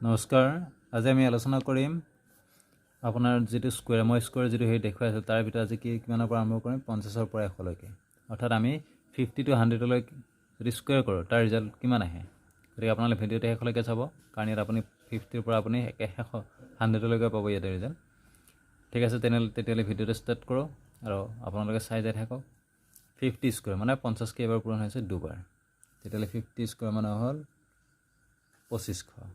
নমস্কাৰ, আজি আমি আলোচনা কৰিম আপোনাৰ যিটো স্কুৱেৰ, মই স্কুৱেৰ যিটো হেৰি দেখুৱাই আছোঁ, তাৰ ভিতৰত আজি কি কিমানৰ পৰা আৰম্ভ কৰিম? 50ৰ পৰা 100লৈকে, অৰ্থাৎ আমি 50 টু 100লৈ যদি স্কুৱেৰ কৰোঁ, তাৰ ৰিজাল্ট কিমান আহে। গতিকে আপোনালোকে ভিডিঅ'টো শেষলৈকে চাব, কাৰণ ইয়াত আপুনি 50ৰ পৰা আপুনি একে শেষ 100লৈকে পাব ইয়াতে ৰিজাল্ট। ঠিক আছে, তেনেহ'লে তেতিয়াহ'লে ভিডিঅ'টো ষ্টাৰ্ট কৰোঁ আৰু আপোনালোকে চাই যাই থাকক। 50 স্কুৱেৰ মানে 50 কেইবাৰ পূৰণ হৈছে? দুবাৰ। তেতিয়াহ'লে 50 স্কুৱেৰ মানে হ'ল 2500।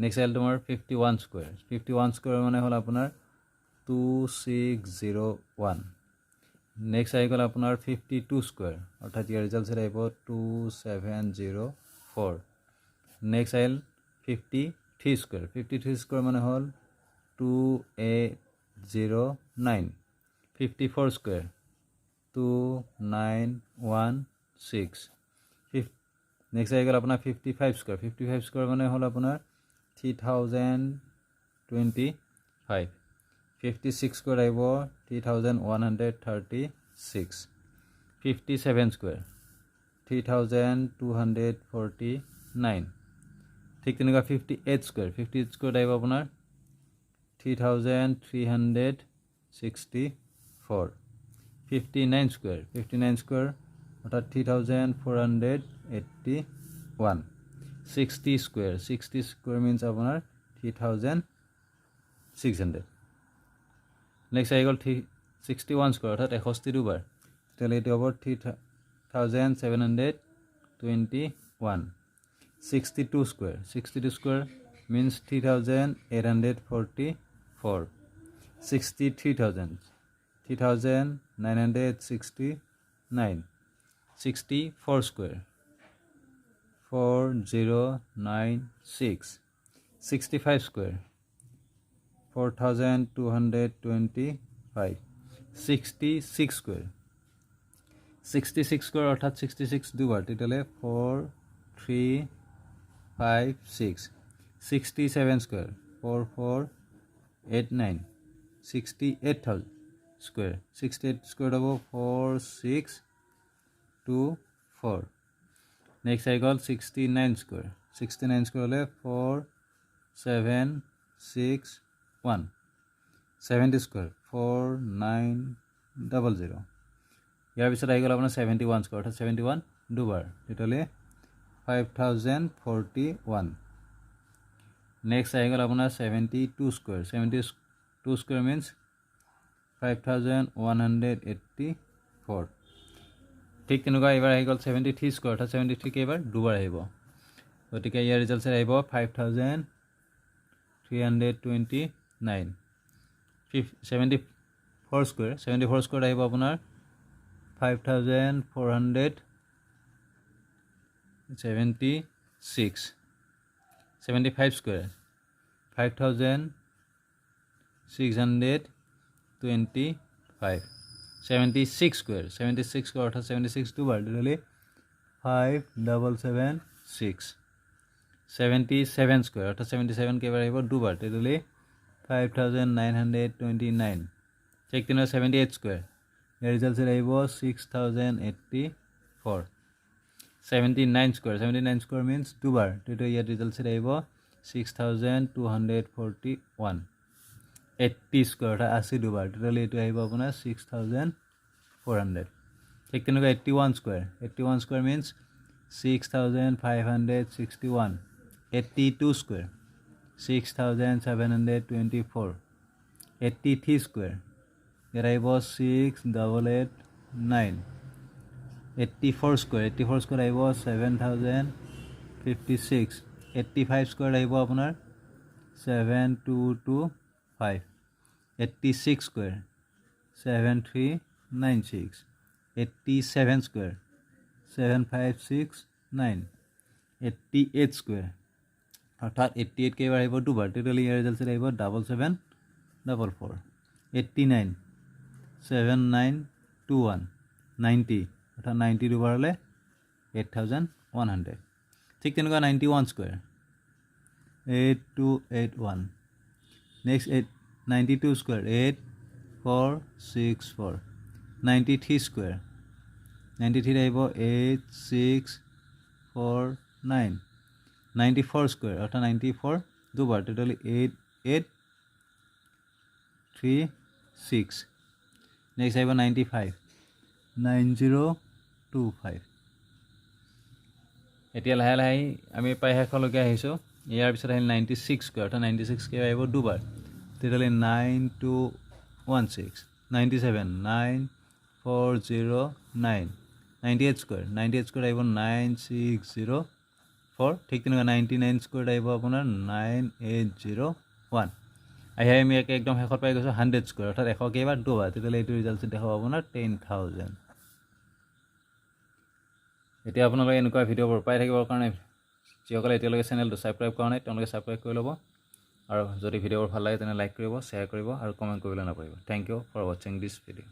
নেক্সট আহিল তোমাৰ 51 স্কুৱেৰ। 51 স্কুৱেৰ মানে হ'ল আপোনাৰ 2601। নেক্সট আহি গ'ল আপোনাৰ 52 স্কুৱেৰ, অৰ্থাৎ ইয়াৰ ৰিজাল্ট আহিব 2704। নেক্সট আহিল 53 স্কুৱেৰ। 53 স্কুৱেৰ মানে হ'ল 2809। 54 square 2916। Next আহি গ'ল আপোনাৰ 55 স্কুৱেৰ। 55 স্কুৱেৰ মানে হ'ল আপোনাৰ 3025। 56 square আহিব 3136। 57 square 3249। ঠিক তেনেকুৱা 58 স্কুৱেৰ। 58 স্কুৱেৰ আহিব আপোনাৰ 3364। 59 square. 59 square অৰ্থাৎ 3481। 60 square. 60 square means আপোনাৰ 3600। নেক্সট আহি গ'ল 61 স্কুৱেৰ, অৰ্থাৎ 61 দুবাৰ। তেতিয়াহ'লে এইটো হ'ব 3721। 62 square. 62 square means 3844। 63 thousand 3969। 64 square 4096। 65 square 4225। 66 square. 66 square অৰ্থাৎ 66 দুবাৰ, তেতিয়াহ'লে 4356। 67 square 4489। 68 thousand square. 68 square হ'ব 4624। Next আহি গ'ল 69 স্কুৱেৰ। 69 স্কুৱেৰ হ'লে 4761। 70 square 4900। ইয়াৰ পিছত আহি গ'ল আপোনাৰ 71 স্কুৱেৰ, অৰ্থাৎ 71 দুবাৰ, তেতিয়াহ'লে 5041। নেক্সট আহি গ'ল আপোনাৰ 72 square. 72 square means 5184। ঠিক তেনেকুৱা এইবাৰ আহি গ'ল 73 স্কুৱেৰ, অৰ্থাৎ 73 কেইবাৰ? দুবাৰ আহিব। গতিকে ইয়াৰ ৰিজাল্ট আহিব 5329। 74 square. 74 square আহিব আপোনাৰ 5476। 75 square 5625। 76 square. 76 square অৰ্থাৎ 76 দুবাৰ, তেতিয়াহ'লে 5776। 77 স্কুৱেৰ, অৰ্থাৎ 77 কেইবাৰ আহিব? দুবাৰ, তেতিয়াহ'লে 5929। ঠিক তেনেকৈ 78 স্কুৱেৰ, ইয়াৰ ৰিজাল্ট আহিব 6084। 79 square. 79 square means দুবাৰ, তেতিয়া ইয়াত ৰিজাল্ট আহিব 6241। 80 স্কুৱেৰ, অৰ্থাৎ 80 দুবাৰ, তেতিয়াহ'লে এইটো আহিব আপোনাৰ 6400। ঠিক তেনেকুৱা 81 square. 81 square means 6561। 82 square 6724। 83 square ইয়াত আহিব 6889। 84 square. 84 square আহিব 7056। 85 স্কুৱেৰ আহিব আপোনাৰ 7225। 86 square 7396। 87 square 7569। 88 square, অৰ্থাৎ 88 কেইবাৰ আহিব? দুবাৰ, তেতিয়াহ'লে ইয়াৰ ৰিজাল্ট আহিব 7744। 89 7921। 90, অৰ্থাৎ 90 দুবাৰ হ'লে 8100। ঠিক তেনেকুৱা 91 square 8281। Next 92 square 8464। 93 square, 93ত আহিব 8649। 94 square, অৰ্থাৎ 94 দুবাৰ, তেতিয়াহ'লে 8836। নেক্সট আহিব 95, 9025। এতিয়া লাহে লাহে আমি প্ৰায় শেষলৈকে আহিছোঁ। ইয়াৰ পিছত আহিল 96 স্কুৱেৰ, অৰ্থাৎ 96 স্কুৱেৰ আহিব দুবাৰ, তেতিয়াহ'লে 9216। 97, 9409। 98 square, 98 square আহিব 9604। ঠিক তেনেকুৱা 99 স্কুৱেৰ আহিব আপোনাৰ 9801। আহি আমি একে একদম শেষত পাই গৈছোঁ, 100 স্কুৱেৰ, অৰ্থাৎ 100 কেইবাৰ? দুবাৰ, তেতিয়াহ'লে এইটো ৰিজাল্ট দেখাব আপোনাৰ 10,000। এতিয়া আপোনালোকে এনেকুৱা ভিডিঅ'বোৰ পাই থাকিবৰ কাৰণে যিসকলে এতিয়ালৈকে চেনেলটো ছাবস্ক্ৰাইব কৰা নাই, তেওঁলোকে ছাবস্ক্ৰাইব কৰি ল'ব আৰু যদি ভিডিঅ'বোৰ ভাল লাগে তেনে লাইক কৰিব, শ্বেয়াৰ কৰিব আৰু কমেণ্ট কৰিবলৈ নাপাহৰিব। Thank you for watching this video.